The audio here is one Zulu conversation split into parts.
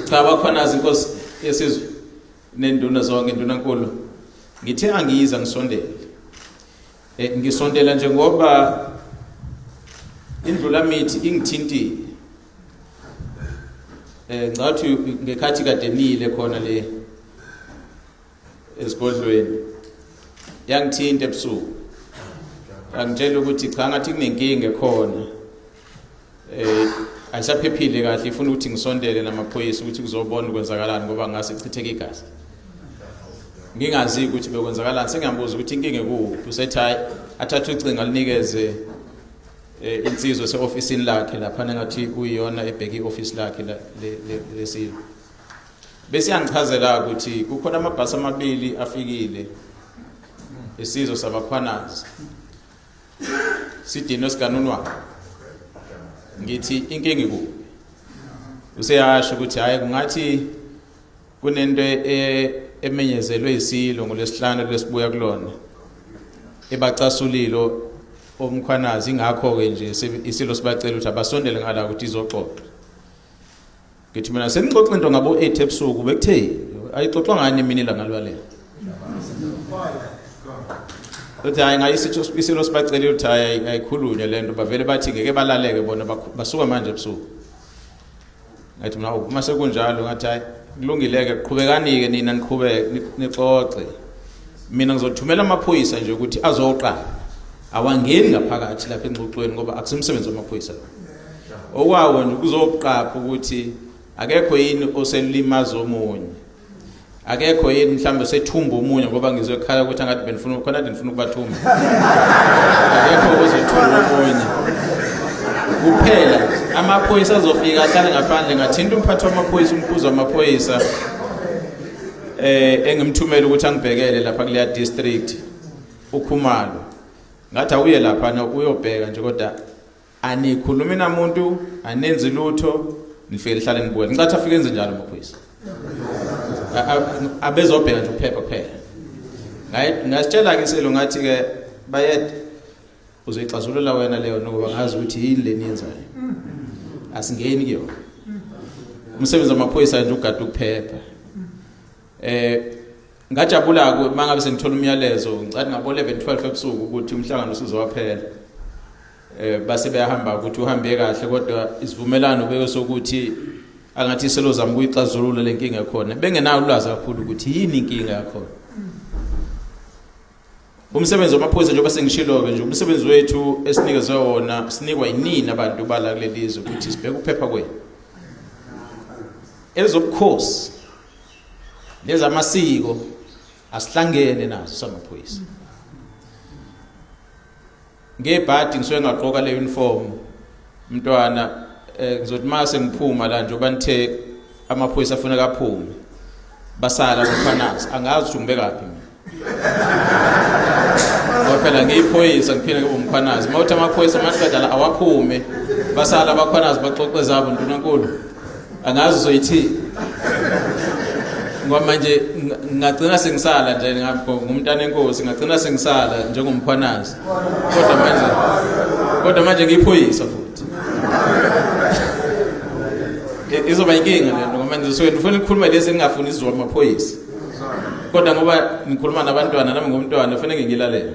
Cha, bakhona inkosi yesizwe nenduna zonke, indunankulu. Ngithe angiyiza ngisondele. Ngisondela nje ngoba indlulamithi ingithintile. Ngicathi ngekhathi kade nile khona le esigodlweni yangithinta ebusuku, yangitshela ukuthi cha, ngathi kunenkinga ekhona, ayisaphephile kahle, ifuna ukuthi ngisondele namaphoyisa ukuthi kuzobona ukwenzakalani ngoba ngase chitheke igazi. Ngingazi ukuthi bekwenzakalani, sengiyambuza ukuthi inkinga ekuphi, usethi hayi, athathe ucingo alinikeze insizwa ese-ofisini lakhe lapha, ngathi uyiyona ebheke i-ofisi lakhe lesilo. Bese yangichazela ukuthi kukhona amabhasi amabili afikile, isizwe sabakhwanazi sidinwe siganunwa. Ngithi inkinga ikuphi? Useyasho ukuthi hayi, kungathi kunento emenyezelwe isilo ngolesihlanu lesibuya kulona ebacasulilo omkhwanazi, ingakho ke nje isilo sibacela ukuthi abasondele ngala ukuthi izoxoxa. Ngithi mina senixoxa into ngabo 8 ebusuku, bekuthe ayixoxwa ngani emini ilanga lwalela? Uthi hayi, ngayisitho isilo sibacela ukuthi hayi, ayikhulunywe lento, bavele bathi ngeke balaleke bona, basuka manje ebusuku. Ngathi mina uma sekunjalo, ngathi hayi, kulungile-ke, qhubekani-ke nina, niqhubeke nixoxe, mina ngizothumela amaphoyisa nje ukuthi azoqala, awangeni ngaphakathi lapha engxoxweni ngoba akusimsebenzi wamaphoyisa lo, okwawo nje kuzoqapha ukuthi akekho yini oselimaza omunye, akekho yini mhlawumbe sethumba omunye, ngoba ngizwe ekhala ukuthi angathi benifuna khona, kade nifuna ukubathumba, akekho ozothumba omunye kuphela. Amaphoyisa azofika ahlale ngaphandle. Ngathinta umphathi wamaphoyisa, umkhuzi wamaphoyisa engimthumela ukuthi angibhekele lapha kuleya district, uKhumalo, ngathi awuye lapha uyobheka nje, kodwa anikhulumi namuntu, anenzi lutho, nifike lihlale nibuke. Ngicathi afike enze njalo amaphoyisa, abezobheka nje ukuphepha kuphela. Ngasitshela ke isilo, ngathi ke bayede, uzoyixazulula wena leyo ngoba ngazi ukuthi yini leni yenzayo, asingeni kuyona, umsebenzi wamaphoyisa nje ugada ukuphepha. Ngajabula ke mangabe sengithola umyalezo, ngicathi ngabo 11 12 ebusuku ukuthi umhlangano usuzowaphela, base bayahamba ukuthi uhambe kahle, kodwa isivumelano beke sokuthi angathi selozama ukuyixazulula lenkinga khona, bengenayo ulwazi kakhulu ukuthi yini inkinga yakhona. Umsebenzi wamaphoyisa, njengoba sengishilo-ke nje, umsebenzi wethu esinikezwe wona, sinikwa yinini abantu bala kuleli zwe ukuthi sibheke ukuphepha kwenu. Ezobukhosi nezamasiko asihlangene nazo samaphoyisa. Ngebhadi ngisuke ngagqoka le uniform, mntwana, ngizothi mase ngiphuma la, njengoba nithe amaphoyisa afuneka aphume, basala kukhwanazi, angazi ukuthi ngibekaphi mina, ngoba phela ngiyiphoyisa ngiphinde ngibe umkhwanazi. Uma uthi amaphoyisa amaqeda la awaphume, basala abakhwanazi baxoxe zabo, ndunankulu, angazi uzoyithini, ngoba manje ngagcina sengisala nje ngumntana enkosi, ngagcina sengisala njengomkhwanazi, kodwa manje ngiyiphoyisa futhi. Izoba inkinga lento ngoba manje ngisuke ngifuna ukukhuluma lezi engingafuni izwa amaphoyisa, kodwa ngoba ngikhuluma nabantwana nami ngumntwana kufanele ngilalele,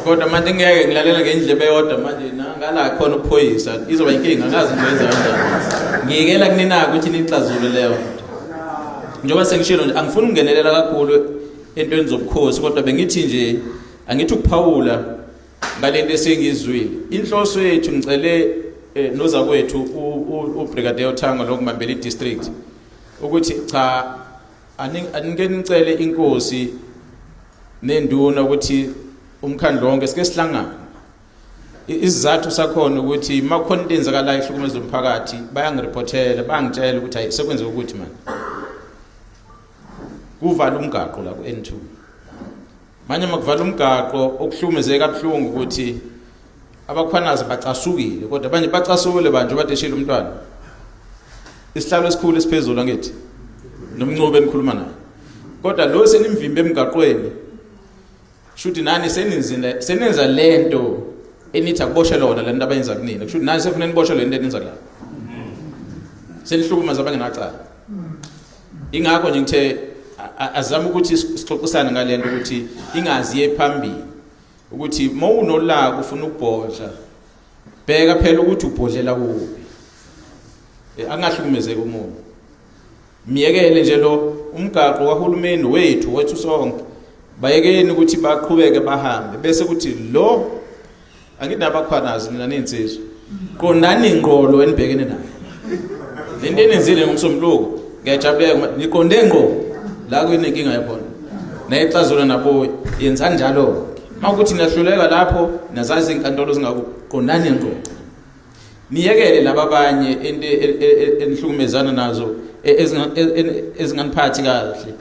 kodwa manje ngeke ngilalela ngendlebe eyodwa manje ngala khona uphoyisa, izoba inkinga, angazi ngizoyenza kanjani. Ngiyekela kuninaka ukuthi nixazulule leyo nto. Njengoba sengishilo nje, angifuni ukungenelela kakhulu entweni zobukhosi, kodwa bengithi nje angithi ukuphawula ngalento esengizwile. Inhloso yethu, ngicele nozakwethu uBrigadier Thango lokumambela idistrict ukuthi cha, anike nicele inkosi nenduna ukuthi umkhandlu wonke sike sihlangane. Isizathu sakhona ukuthi makukhona into eyenzakalayo ehlukumeza umphakathi, bayangiriphothela, bayangitshela ukuthi hayi, sekwenzeka ukuthi manje kuvala umgaqo la ku-N2. Manje makuvala umgaqo, okuhlumezeka kabuhlungu ukuthi abakhwanazi bacasukile, kodwa abanye bacasukile banje badeshile umntwana, isihlalo esikhulu esiphezulu, angithi nomncube enikhuluma naye, kodwa lo senimvimbe emgaqweni, shuthi nani seninzina senenza lento enithi akuboshe lona lento abayenza kunina, kushuthi nani sefuna niboshe lento enenza la. Senihlukumeza abangenacala. Ingakho nje ngithe azama ukuthi sixoxisane ngalento ukuthi ingazi iye phambili. Ukuthi mawunolaka ufuna ukubhodla, bheka phela ukuthi ubhodlela kuphi. Angahlukumezeki umuntu. Miyekele nje lo umgaqo kahulumeni wethu sonke. Bayekeni ukuthi baqhubeke bahambe bese kuthi lo anginabakhwanazi nina ninsizwa. Qondani ngqo lo enibhekene naye. Lento enenzile ngomsombuluko ngiyajabuleka niqonde ngqo la kunenkinga yakhona. Nayixazula nabo yenza njalo. Mawukuthi niyahluleka lapho nazazi izinkantolo zingakuqondani ngqo. Niyekele laba abanye into enihlukumezana nazo ezinganiphathi kahle.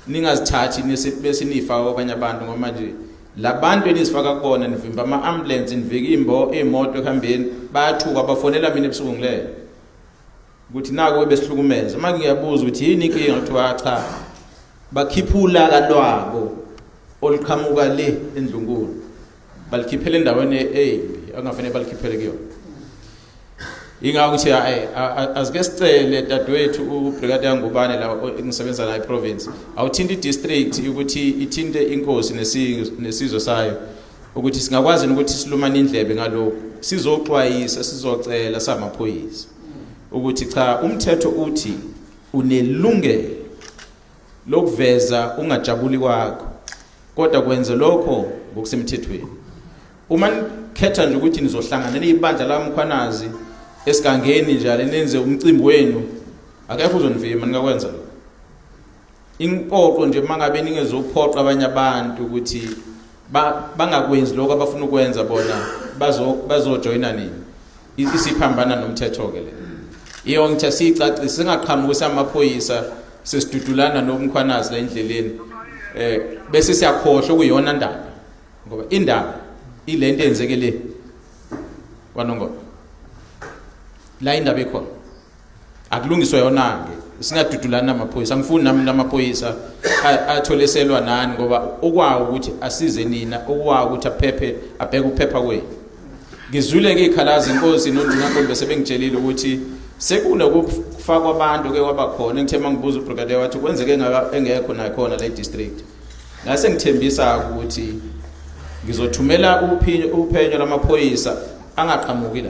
Ningazithathi bese nifaka kwabanye abantu ngoba manje labantu enizifaka kubona nivimba ama-ambulance nivika iy'moto ekuhambeni bayathuka bafonela mina ebusuku ngilele ukuthi naku besihlukumeza. Uma ngiyabuza ukuthi yini inkinga kuthiwa cha bakhipha ulaka lwabo oluqhamuka le endlunkulu balikhiphela endaweni embi angafanele balikhiphele kuyona. Ingakho ukuthi hayi azike sicele dadewethu uBrigadier Ngubane la engisebenza naye province awuthinte i-district ukuthi ithinte inkosi nesizwe sayo ukuthi singakwazi ukuthi silumane indlebe ngalokho sizoxwayisa sizocela samaphoyisa ukuthi cha umthetho uthi unelungelo lokuveza ungajabuli kwakho kodwa kwenze lokho ngokusemthethweni. Uma nikhetha nje ukuthi nizohlangana niyibandla laMkhwanazi esigangeni njalo nenze umcimbi wenu akekho uzonivima ningakwenza lokho. Impoqo nje mangabe ningezophoqa abanye abantu ukuthi bangakwenzi lokho abafuna ukwenza bona bazojoyina nini. Isiphambana nomthetho ke le. Iyo ngithe siyicacise singaqhamuki amaphoyisa sesidudulana noMkhwanazi la endleleni bese siyakhohlwa kuyona ndaba ngoba indaba ilento eyenzeke le kwaNongoma la indaba ikhona akulungiswa yona ke singadudulani namaphoyisa. Angifuni nami namaphoyisa atholeselwa nani ngoba okwawo ukuthi asize nina okwawo ukuthi aphephe abheke ukuphepha kwenu. Ngizwile ke ikhalazi inkosi nondunankulu bese bengitshelile ukuthi sekunokufakwa abantu ke kwabakhona engithe mangibuza ubrigadier wathi kwenzeke engekho nakhona le district. Ngase ngithembisa ukuthi ngizothumela uphenyo lamaphoyisa angaqhamuki la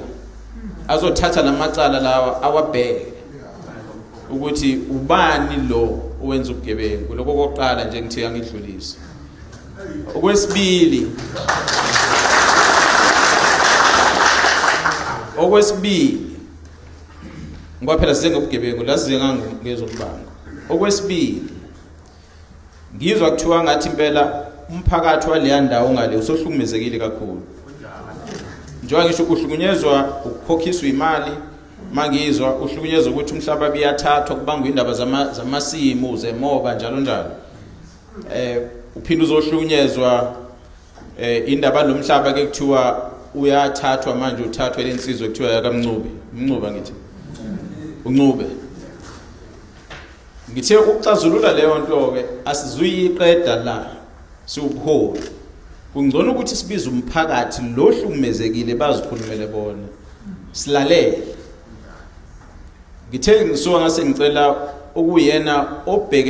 azothatha lamacala lawa awabheke ukuthi ubani lo owenza ubugebengu. Lokho kokuqala nje ngithi angidlulise. Okwesibili ngoba phela size ngobugebengu la size ngezombango. Okwesibili ngizwa kuthiwa ngathi impela umphakathi waleya ndawo ngale usohlukumezekile kakhulu. Njengoba ngisho uhlukunyezwa ukukhokhiswa imali, mangizwa uhlukunyezwa ukuthi umhlaba biyathathwa kubangwa indaba zamasimu zemoba njalo njalo. Uphinde uzohlukunyezwa indaba lomhlaba ke kuthiwa uyathathwa manje uthathwa lensizwe kuthiwa yakaMncube. Mncube ngithi. uNcube. Ngithe ukuxazulula leyo nto ke asizuyiqeda la siwubuholi. Kungcono ukuthi sibize umphakathi lo hlukumezekile bazikhulumele bona. Silalele. Ngithe ngisuka ngase ngicela okuyena obheke